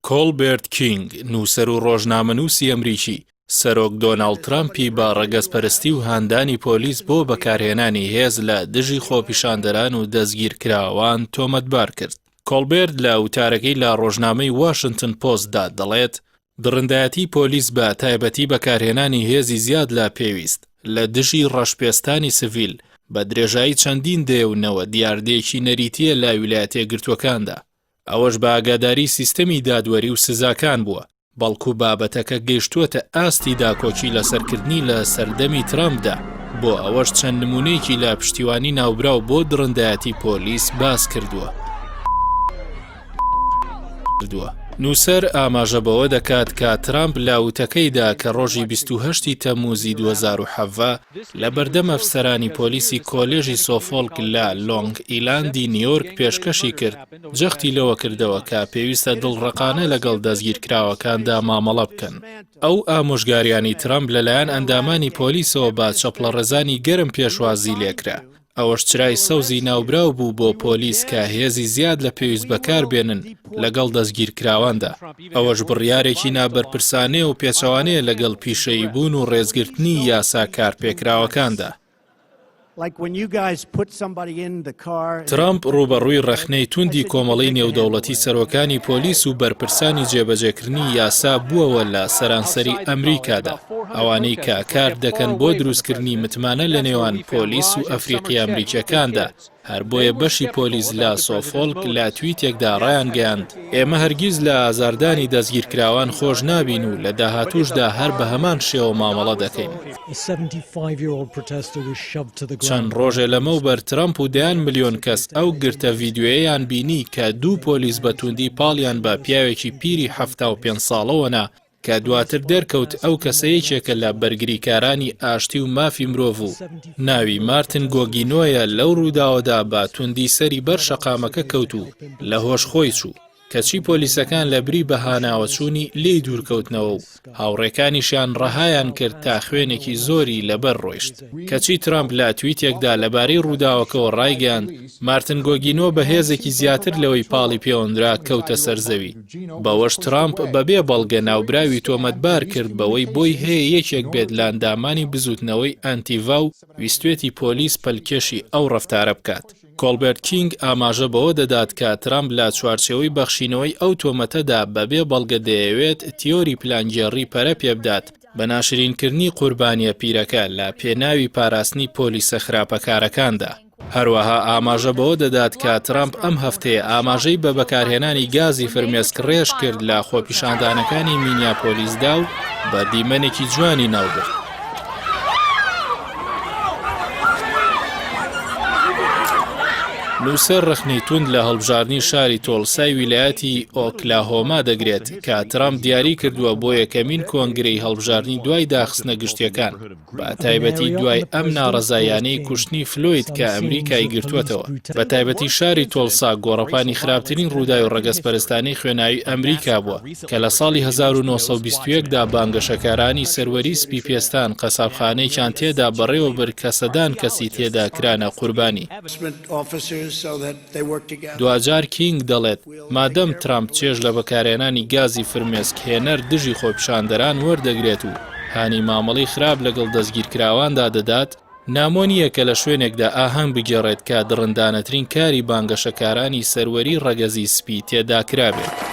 کۆڵبێرت کینگ، نووسەر و ڕۆژنامەنووسی ئەمریکی، سەرۆک دۆناڵد ترەمپی بە ڕەگەزپەرستی و هاندانی پۆلیس بۆ بەکارهێنانی هێز لە دژی خۆپیشاندەران و دەستگیرکراوان تۆمەتبار کرد. کۆڵبێرت لە وتارەکەی لە ڕۆژنامەی واشنتن پۆستدا دەڵێت، دڕندایەتی پۆلیس بە تایبەتی بەکارهێنانی هێزی زیاد لە پێویست لە دژی ڕەشپێستانی سڤیل بە درێژایی چەندین دەیە و نەوە دیاردەیەکی نەریتییە لە ویلایەتەیەکگرتووەکاندا، ئەوەش بە ئاگاداری سیستەمی دادوەری و سزاکان بووە، بەڵکو بابەتەکە گەیشتووەتە ئاستی داکۆکی لەسەرکردنی لە سەردەمی ترەمپدا، بۆ ئەوەش چەند نموونەیەکی لە پشتیوانی ناوبراو بۆ دڕندایەتی پۆلیس باس کردووە. نووسەر ئاماژە بەوە دەکات کە ترامپ لە وتەکەیدا کە ڕۆژی 28 ی تەمموزی 2017 لە بەردەم ئەفسەرانی پۆلیسی کۆلێژی سۆفۆڵک لە لۆنگ ئیلاندی نیۆرک پێشکەشی کرد، جەختی لەوە کردەوە کە پێویستە دڵڕەقانە لەگەڵ دەستگیرکراوەکاندا مامەڵە بکەن. ئەو ئامۆژگاریانەی ترەمپ لەلایەن ئەندامانی پۆلیسەوە بە چەپڵەڕێزانی گەرم پێشوازی لێکرا، ئەوەش چرای سەوزی ناوبراو بوو بۆ پۆلیس کە هێزی زیاد لە پێویست بەکاربێنن لەگەڵ دەستگیرکراواندا، ئەوەش بڕیارێکی نابەرپرسانەیە و پێچەوانەیە لەگەڵ پیشەییبوون و ڕێزگرتنی یاسا کارپێکراوەکاندا. ترەمپ ڕووبەڕووی ڕەخنەی توندی کۆمەڵەی نێودەوڵەتی سەرۆکانی پۆلیس و بەرپرسانی جێبەجێکردنی یاسا بووەوە لە سەرانسەری ئەمریکادا، ئەوانەی کە کار دەکەن بۆ دروستکردنی متمانە لە نێوان پۆلیس و ئەفریقییە ئەمریکییەکاندا، هەر بۆیە بەشی پۆلیس لە سۆفۆڵک لە تویتێکدا ڕایانگەیاند، ئێمە هەرگیز لە ئازاردانی دەستگیرکراوان خۆش نابین و لە داهاتووشدا هەر بە هەمان شێوە مامەڵە دەکەین. چەند ڕۆژێ لەمەوبەر ترەمپ و دەیان ملیۆن کەس ئەو گرتە ڤیدیۆیەیان بینی کە دوو پۆلیس بە توندی پاڵیان بە پیاوێکی پیری 75 ساڵەوە نا کە دواتر دەرکەوت ئەو کەسە یەکێکە لە بەرگریکارانی ئاشتی و مافی مرۆڤ و ناوی مارتن گۆگینۆیە لەو ڕووداوەدا بە توندی سەری بەر شەقامەکە کەوت و لە هۆش خۆی چوو. کەچی پۆلیسەکان لە بری بە هاناوەچوونی لێی دوورکەوتنەوە و هاوڕێکانیشیان ڕەهایان کرد تا خوێنێکی زۆری لەبەر ڕۆیشت. کەچی ترەمپ لە تویتێکدا لەبارەی ڕووداوەکەوە ڕایگەیاند، مارتن گۆگینۆ بە هێزێکی زیاتر لەوەی پاڵی پێوەنرا کەوتە سەر زەوی. بەوەش ترەمپ بەبێ بەڵگە ناوبراوی تۆمەتبار کرد بەوەی بۆی هەیە یەکێک بێت لە ئەندامانی بزووتنەوەی ئەنتیڤا و ویستوێتی پۆلیس پەلکێشی ئەو ڕەفتارە بکات. کۆڵبێرت کینگ ئاماژە بەوە دەدات کە ترەمپ لە چوارچێوەی بەخشینەوەی ئەو تۆمەتەدا بەبێ بەڵگە دەیەوێت تیۆری پلانگێڕی پەرە پێبدات بە ناشرینکردنی قوربانییە پیرەکە لە پێناوی پاراستنی پۆلیسە خراپەکارەکاندا. هەروەها ئاماژە بەوە دەدات کە ترەمپ ئەم هەفتەیە ئاماژەی بە بەکارهێنانی گازی فرمێسکڕێژ کرد لە خۆپیشاندانەکانی مینیاپۆلیسدا و بە دیمەنێکی جوانی ناوبرد. نووسەر ڕەخنەی توند لە هەڵبژاردنی شاری تۆڵسای ویلایەتی ئۆکلاهۆما دەگرێت کە ترامپ دیاری کردووە بۆ یەکەمین کۆنگرەی هەڵبژاردنی دوای داخستنە گشتیەکان. بە تایبەتی دوای ئەم ناڕەزاییانەی کوشتنی فلۆید کە ئەمریکای گرتووەتەوە، بە تایبەتی شاری تۆڵسا گۆڕەپانی خراپترین ڕووداوی ڕەگەزپەرستانەی خوێناوی ئەمریکا بووە کە لە ساڵی 1921 دا بانگەشەکارانی سەروەری سپیپێستان قەسابخانەیەکیان تێدا بەڕێوەبرد کە سەدان کەسی تێدا کرانە قوربانی. دواجار کینگ دەڵێت، مادەم ترامپ چێژ لە بەکارهێنانی گازی فرمێسک هێنەر دژی خۆپیشاندەران وەردەگرێت و هانی مامەڵەی خراپ لەگەڵ دەستگیرکراواندا دەدات، نامۆ نییە کە لە شوێنێکدا ئاهەنگ بگێڕێت کە دڕندانەترین کاری بانگەشەکارانی سەروەری ڕەگەزی سپی تێدا کرابێت.